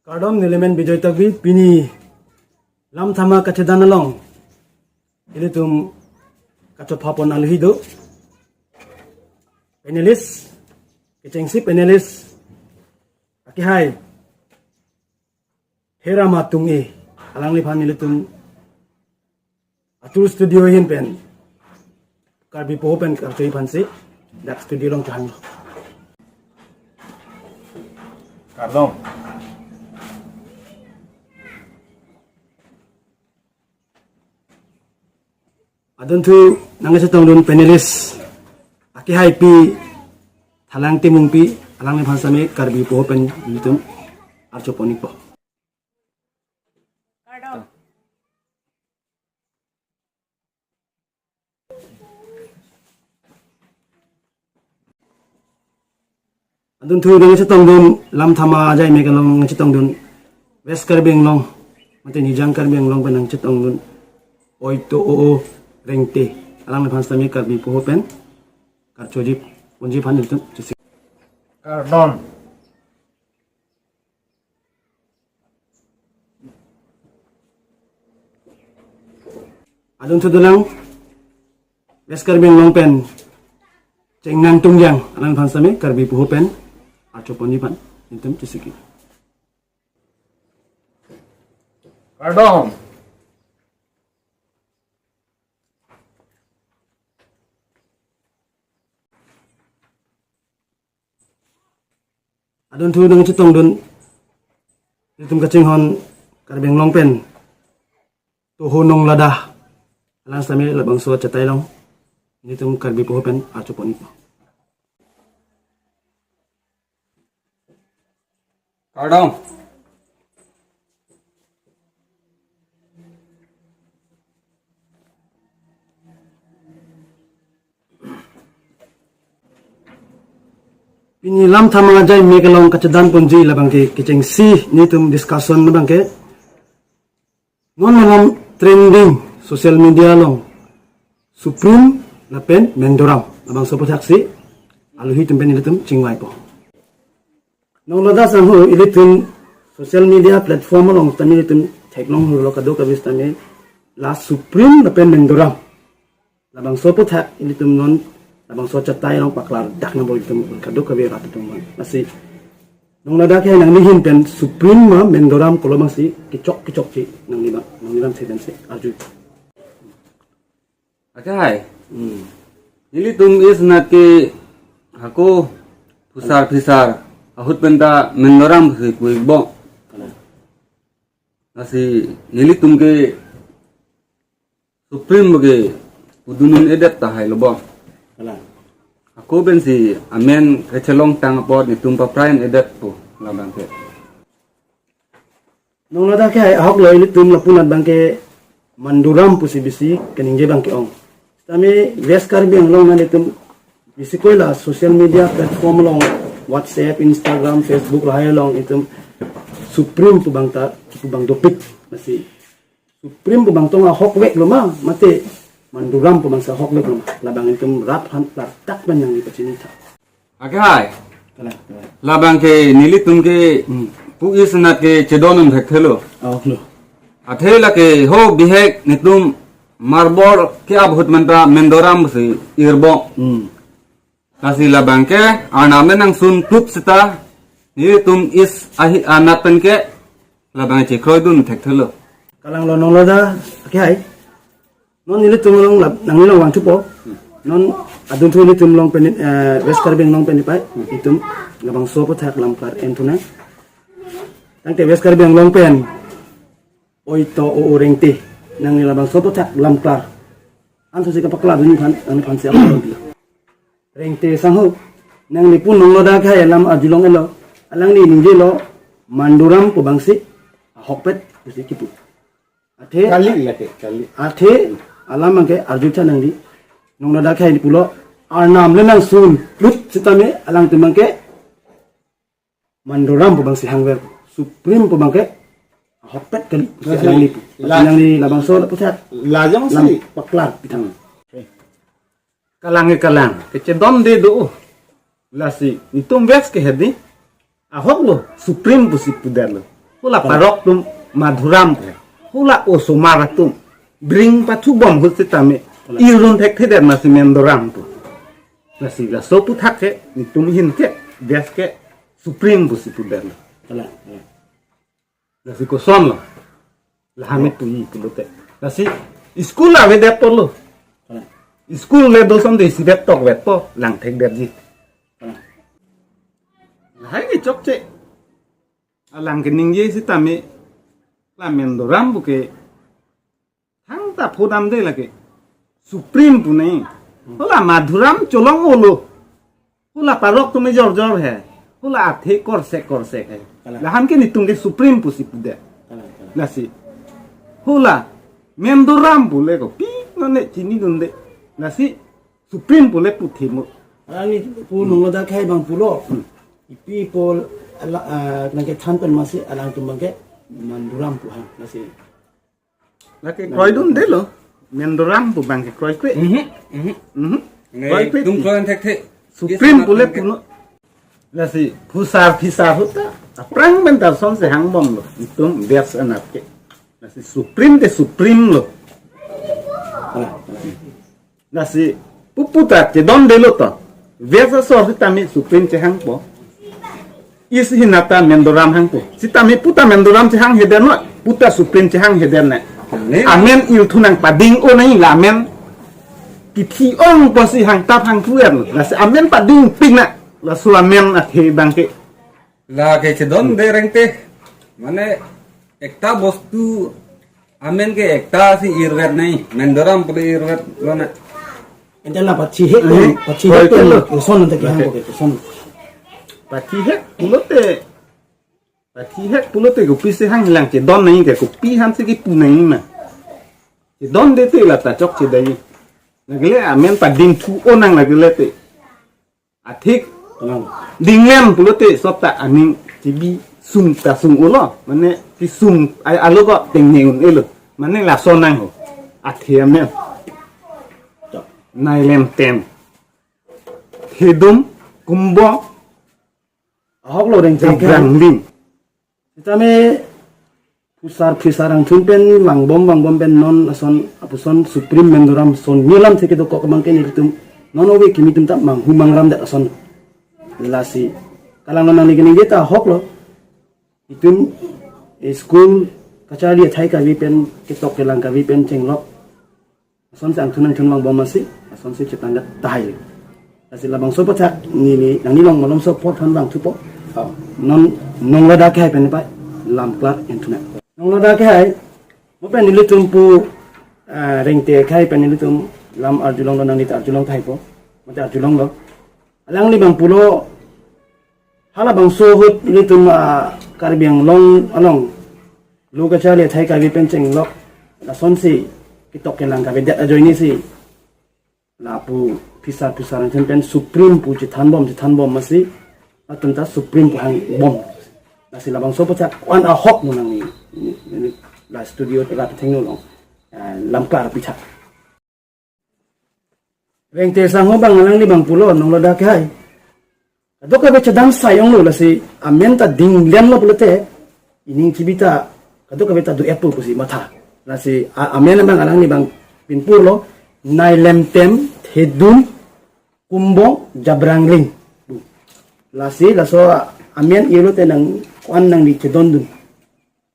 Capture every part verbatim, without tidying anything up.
Kardom, neli men Bijoy Tokbi. Pini Lam Thama Kachedan along ilitum kachopha pon alohi do. Panelist, kechengsi panelist akehai Herama Tunge, alangliphan ilitum atur studio ahin pen Karbi Poho pen karcho-i aphansi dak studio along chehanglo. Kardom. Adunthu nangchetongdun panelist akehai Pi Thalang Timungpi, alangliphan sitame Karbi Poho pen ilitum archo pon-ikpo. Adunthu nangchetongdun Lam Thama Ajai Mek along nangchetongdun West Karbi Anglong, mate Nijang Karbi Anglong pen nangchetongdun Oito Oo Rengte, alangliphan sitame Karbi Poho pen karcho-i ponji aphan ilitum chesik. Kardom. Adunthu dolang West Karbi Anglong pen Chengnang Tungjang, alangliphan sitame Karbi Poho pen archo ponji aphan ilitum chesik. Kardom. Adunthu nangchetongdun ilitum kachinghon Karbi Anglong pen Toho Nonglada, alang sitame labangso achatai along ilitum Karbi Poho pen archo pon-ikpo. Kardom. Pini Lam Thama Ajai Mek along kachedan ponji labangke kechengsi nelitum discussion labangke non malom trending social media along Supreme lapen Mendoram, labangso aputhak si alohi atum pen ilitum chingvaipo. Nonglada sangho ilitum social media platform along tame ilitum theklong hurlo kadokave tame la Supreme lapen Mendoram, labangso aputhak ilitum non labangso achatai along paklardak nangpo ilitum kadokave rat atum aphan. Lasi nonglada ke nangli ahin pen Supreme ma Mendoram kolo abangsi kechok kechokche nangli abang, nangli abang si pensi arju. Akehai. Hmm. Nelitum East anat ke hako phusar phisar ahut penta Mendoram si pu-ikbom. Kalang. Lasi nelitum ke Supreme ke pudunun-edet tahai lo bom. Kalang. Hako pensi amen kachelongtang apot nelitum paprai-un-edet pu labangke. Nonglada ke ahok lo, ilitum lapu anat abangke Mendoram pusi bisi kaningje abangke ong. Tame West Karbi Anglong nelitum bisi koila social media platform along, WhatsApp, Instagram, Facebook lahai along itum Supreme pu abang ta, pu abang dopik. Lasi Supreme pu abang tong ahokvek lo ma, mate Mendoram pu abangsi ahokvek lo ma, labang itum rat aphan klardak pen nangli pachini tha. Akehai. Kalang, kalang. Labangke nelitum ke, hmm, pu East anat ke chedondun thekthelo. Ahok lo. Athe lake ho bihek nelitum Marbor ke ahut menta Mendoram si irbom. Hmm. Lasi labangke Arnam le nangsun tup seta nelitum East ahi anat pen ke labang chekroidun thekthelo. Kalang lo nonglada, akehai. Non ilitum along lap, nangli along vangthupo. Non adunthu ilitum along pen, eh, West Karbi Anglong pen ipai, itum labangso aputhak lamklar enthunang. Tangte West Karbi Anglong pen Oito Oo Rengte, nangli labangso aputhak lamklar. Ansose kapaklardunji aphan, nangli aphansi ako. Rengte sangho, nangli pu nonglada ke alam arjulong-etlo, alangli ningjelo, Mendoram pu abangsi ahokpet pusi kipu. Athe, kali lake, kali. Athe alam abangke arjutha nangli. Nonglada ke pulo, Arnam le nangsun lut sitame alangtum abangke Mendoram pu abangsi hangver, Supreme pu abangke ahokpet kali, pusi, lasi, alangli pu. La- Nangli labangso la puthak. Lajong lam si paklar pitang. Kalang ke kalang, kechedonde do. Lasi, itum West ke hedi, ahok lo, Supreme pusi pudetlo. Hula parok atum Madhuram pu. Hula osomar atum bring pathu bom ahut sitame irun thekthedet masi Mendoram pu. Lasi laso aphuthak ke netum ahin ke Vyas ke Supreme pusi pudetlo. Kalang, kalang. Lasi kosonlo? Lahame puji pulote. Lasi school avedet apotlo. Kalang. School le do som de isivet tokvetpo, lang thekdetji. Kalang. Lahai ke chokche. Alang keningje sitame la Mendoram pu ke thangta phodamde lake Supreme pu nai. Hula Madhuram cholong-olo. Hula parok atum jorjor he. Hula athe korsek korsek he. Kalang. Laham ke netum ke Supreme pusi pudet. Kalang, kalang. Lasi. Hula Mendoram pule kopi none chinidunde. Lasi Supreme pule puthimo. Alangli pu Nongloda Akhai abang pulo. Hmm. Ipi pu ala, ah, nangkethan pen masi alangtum abang ke Mendoram pu hang. Lasi. Lake kroidundelo. Mendoram pu abang ke kroikre. Mhm, mhm. Mhm. Nge, kroikre. Tum kroithekthe. Supreme pule puno. Lasi phusar phisar ahut ta aphrang pen ta sonsi hangbomlo. Itum Vyas anat ke. Lasi Supreme te Supreme lo. Kalang, kalang. Lasi pu puta chedondelo to. Vyas asor sitame Supreme chehangpo. East ahin ta Mendoram hangpo. Sitame puta Mendoram chehanghedet noi, puta Supreme chehanghedet noi. Ne. Amen irthu nangpading-o nai la amen. Kithi ong pusi hangtap hangthu er noi. Lasi amen padingpik nang. Laso amen athe abang ke. Lake chedonde Rengte. Mane ekta bostu amen ke ekta si irvet nai. Mendoram pule irvetlo na. Ante la pachihek pen, eh, pachihek pen lo. Koson ante ke hang ko ke koson. Pachihek pulote, pachihek pulote kopisi hanglang chedon nai ke kopi hansi kipu nai ma. Chedondete la ta chokchedai. Lagile amen padingthu-o nang lagile te. Athik. Kalang. Dinglen pulote sopta aning chibi sung ta sung-olo. Mane kisung ai alo ko tengne un-elo. Mane lason nang ho. Athe amen. Nai lemtem. Thedum, Kumbong, ahoklo Rengte ke. Jabrangling. Sitame phusar phisar angthun pen vangbom vangbom pen non ason apuson Supreme Mendoram son nyelam theke dokok abang ke nelitum non ove kimi atum ta manghu mangramdet ason. Lasi kalang non nangli keningje ta ahoklo. Itum, eh, school kacharli athai kave pen ketok kelang kave pen chenglok. Asonsi angthun angthun vangbom masi, asonsi chetangdet tahai. Lasi labangso aphuthak neli, nangli long malomso apot aphan vangthupo. Oh. Non Nongloda Akhai pen pa lam klar enthuna. Nongloda Akhai, mo pen nelitum pu, ah, Rengte Akhai pen nelitum lam arjulonglo, nangli ta arjulong tahaipo. Mate arjulonglo. Alangli abang pulo, halabangso ahut nelitum, ah, Karbi Anglong along lo kacharli athai kave pen chenglok lasonsi ketok kelang kavedet ajoinesi lapu phisar phisar angthun pen Supreme pu chethanbom chethanbom masi atum ta Supreme pu hangbom. Lasi labangso aphuthak ko-an ahok mo nangli, neli, neli la studio la thengno long, ah, lam klar pithak. Rengte sangho abang alangli abang pulo Nongloda Akhai. Kadokave chedam sai onglo lasi amen ta dinglenlo pulote ining chibi ta kadokave ta do-etpo pusi matha. Lasi a-, amen abang alangli abang pinpurlo Nai Lemtem, Thedum, Kumbong, Jabrangling. Lasi laso amen irlote nang ko-an nangli chedondun.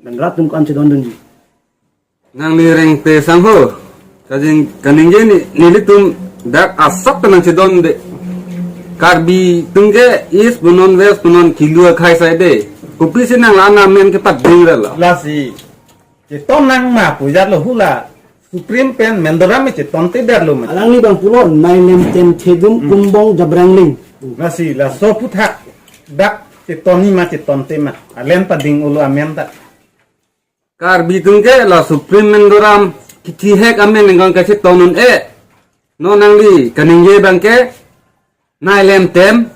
Nang rat atum ko-an chedondunji. Nangli Rengte sangho. Kajing kaningje ne, nelitum dak asap ta nangchedonde. Karbi atum ke East punon West punon kilu akhai saide. Kopisi nang la-an amen kepadingrelo. Lasi cheton nang ma pujatlo hula. Supreme pen Mendoram me chetonte derlo ma. Alangli abang pulo Nai Lemtem, Thedum, Hmm. Kumbong, Jabrangling. Lasi laso aphuthak dak chetonni ma chetonte ma. Alen pading-olo amen ta. Karbi atum ke la Supreme Mendoram kithihek amen nengkong kacheton un-e. Non nangli kaningje abang ke Nai Lemtem,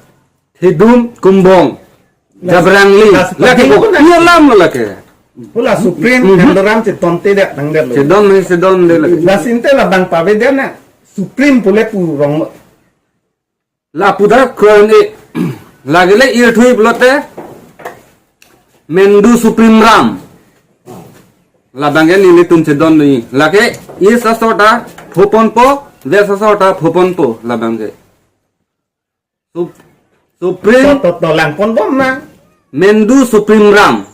Thedum, Kumbong, Jabrangling. Lasi lake ko, ko na. Iya lam lake. Hula Supreme, Mhm. Mendoram chetonte dak nang derlo. Chedon ni chedonde lake. Lasi inte labang pavedet na Supreme pule pu rong. Lapu dak kron e. Lagile irthui pulote. Mendu Supreme Ram. Labang ke nelitum chedon ni. Lake East asor ta phoponpo, West asor ta phoponpo labang ke. Sup- Supreme Tot, tot, to langponbom ma. Mendu Supreme Ram.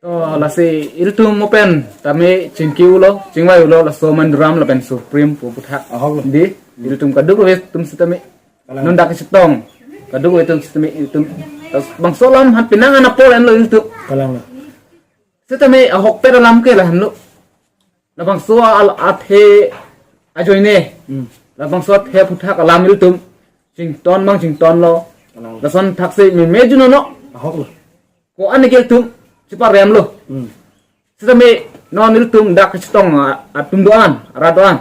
To lasi ilitum mo pen tame chingki-ulo, chingvai-ulo laso Mendu Ram lapen Supreme pu aputhak. Ahok lo. Di, ilitum kadokave atum sitame. Kalang. Non dak chetong. Kadokave atum sitame ilitum. Tas bangso alam han penang an apor enlo ilitum. Kalang lo. Sitame ahokpet alam ke lahenlo. Labangso al athe ajoine. Hmm. Labangso athe aputhak alam ilitum. Chington bang chingtonlo. Kalang. Lason thaksi meme juno no. Ahok lo. Ko-an ke ilitum cheparemlo. Hmm. Sitame non ilitum dak chetong a-, atum do-an, arat do-an.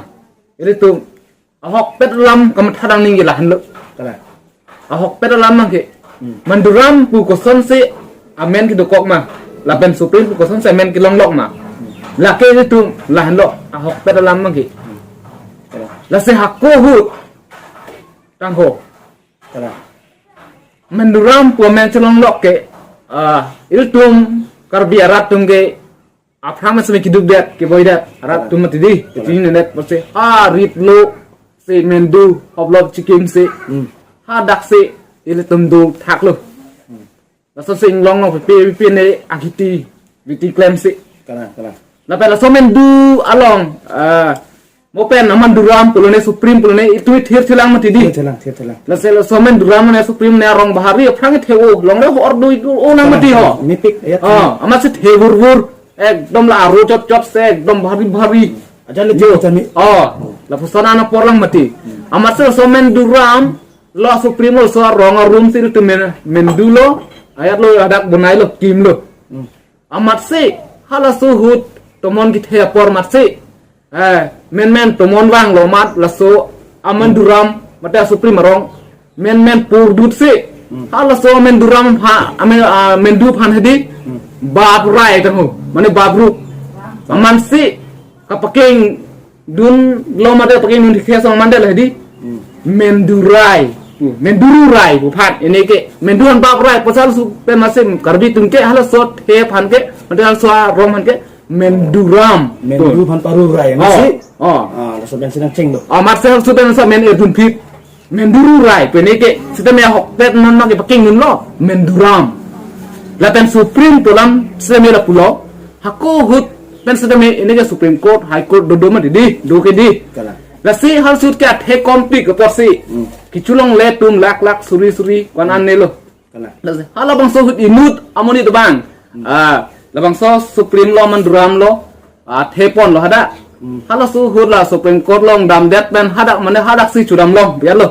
Ilitum ahokpet alam kamatha dam nangji lahenlo. Kalang. Ahokpet alam abang ke. Hmm. Mendu Ram pu kosonsi amen kedokok ma. Lapen Supreme pu kosonsi amen kelonglok ma. Lake ilitum lahenlo ahokpet alam abang ke. Kalang. Lasi hako ahut tangho. Kalang. Mendu Ram pu amen chelonglok ke, ah, ilitum Karbi arat atum ke aphrang sitame keduk det, kevoi det, arat atum mati di, kalang, ketini nenet pusi, ha rit lo, si mendu, hoplop chikim si, hmm, hadaksi ilitum dothak lo. Hmm. Laso si inglong lo, pipi, pipi ne akhiti, viti klem si. Kalang, kalang. Lapen laso mendu along, ah, mo pen a Mendu Ram pulo ne Supreme pulo ne, itum thirthelang mati di. Thirthelang, thirthelang. Lasi laso Mendu Ram ne Supreme ne arong bahari aphrang the-o, longri hor do-ik do-o nang mati ho. Mepik, ya. Oh, amatsi the vurvur. Ekdom la aro chotchot si, ekdom bhari bhari. Ajat le yo. Chami. Oh, lapuson an apor lang mati. Hmm. Amatsi laso Mendu Ram, lo Supreme lo so arong arum si ilitum men, mendu lo, ajat lo hadak bonai lo, kim lo. Hmm. Amatsi, halaso ahut tomon kethe apor amatsi. Eh, menmen tomon vanglo amat laso a Mendu Ram, mate Supreme arong. Menmen purdut si. Hmm. Halaso Mendu Ram ha, amen, ah, mendu aphan hedi. Hmm. Bap rai tangho, mane bap rup. Amatsi, kapakeng dunlo mate pakeng dun thekhe asong mandal hedi. Hmm. Mendu rai. Pu, mendu rai pu aphan. Ini ke mendu aphan bap rai pasal su pe masih Karbi atum ke halaso athe aphan ke, mate halaso arong aphan ke Mendu Ram. Mendu aphan paru rai. Oh, masih. Oh. Ah, laso men si nangcheng do. Ah, masih halaso pen sa men edun phit. Mendu rai pu ini ke sitame ahokpet non ma kepakeng dunlo Mendu Ram. Lapen Supreme pu alam sitame lapulo. Hako ahut pen sitame ini ke Supreme Court, High Court do do mati di, do ke di. Kalang. Lasi halaso ahut ke athe kompik apotsi. Hmm. Kechelongle atum lakh lakh suri suri ko-an an ne lo. Kalang. Lasi halabangso ahut inut amonit abang. Hmm. Ah, labangso Supreme lo Mendu Ram lo, ah, theponlo hadak. Hmm. Halaso ahut la Supreme Court along damdet pen hadak mane hadaksi chudam long, biar lo.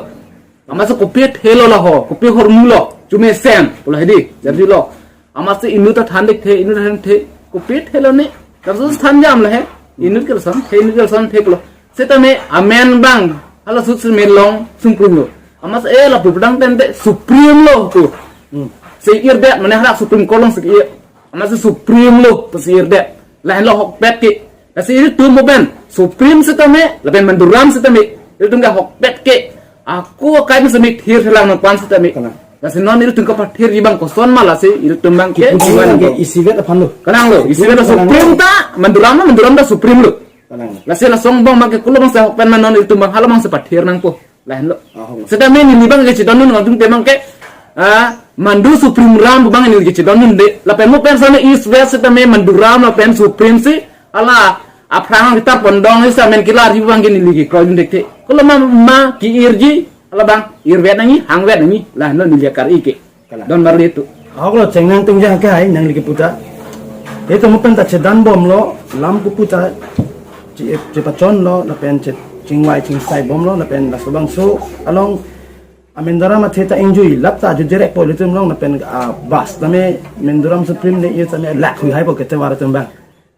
Amatsi kopi thelo laho, kopi ahormu lo, chumesen, pulo hedi, jarjilo. Amatsi inut ta than dikthe, inut ta than dikthe, kopi thelo ne, laso than jam lahe, inut ke lason the, inut ke lason the pulo. Sitame amen abang, halaso ahut si men long sungkrung lo. Amatsi e lapu pedang tente, Supreme lo pu. Hmm. Si-ir det, mane hadak Supreme Court along si-ir. Amatsi Supreme lo, pusi-ir det. Lahenlo ahokpet ke. Lasi ilitum mo pen Supreme sitame, lapen Mendu Ram sitame, ilitum ke ahokpet ke. Ako akai sitame thirthelang nangpan sitame. Kalang. Lasi non ilitum kapathirji abang koson ma lasi ilitum abang ke. Kipu jiwan abang ke isi vet aphan lo. Kalang lo, isi vet lo Supreme ta, Mendu Ram lo, Mendu Ram ta Supreme lo. Kalang. Lasi lason abang abang ke kulo abang si ahokpet ma non ilitum abang hala abang si pathir nangpo. Lahenlo. Ahok. Sitame neli abang kechedondun nangtum temang ke, ah, Mendu Supreme Ram abang neli kechedondunde. Lapen mo pen sitame East West sitame Mendu Ram lapen Supreme si, hala aphrang kita pondong si amen kelarji abang ke neli kekroi dunde te. Kulo ma, ma ke-irji, hala abang irvet nangji, hangvet nangji, lahenlo neli akar-i ke. Kalang. Don marli tu. Ahok lo, chengnang tung ja ke hai nangli kepu ta. Itum mo pen ta chedanbomlo, lam pupu ta che, chepachonlo, lapen che, chingvai chingsai bomlo, lapen laso abangso along a Mendu Ram athe ta ingjui, lap ta ju direct po ilitum along, lapen, ah, bas tame Mendu Ram Supreme ne-ir tame lak hui hai po ketovar atum abang.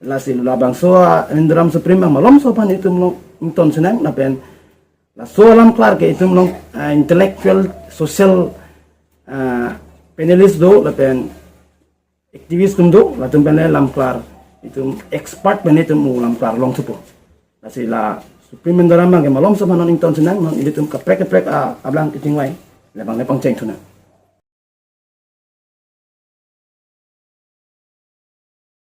Lasi labangso, ah, Mendu Ram Supreme abang malomso aphan itum along ington sinang, lapen laso alam klar ke itum along, ah, intellectual, social, ah, panelist do, lapen activist atum do, latum pen le lam klar, itum expert pen itum lam klar long thupo. Lasi la Supreme Mendu Ram abang ke malomso aphan non ington sinang, non ilitum kaprek kaprek, ah, abang kechingvai, labang le pangcheng thunang.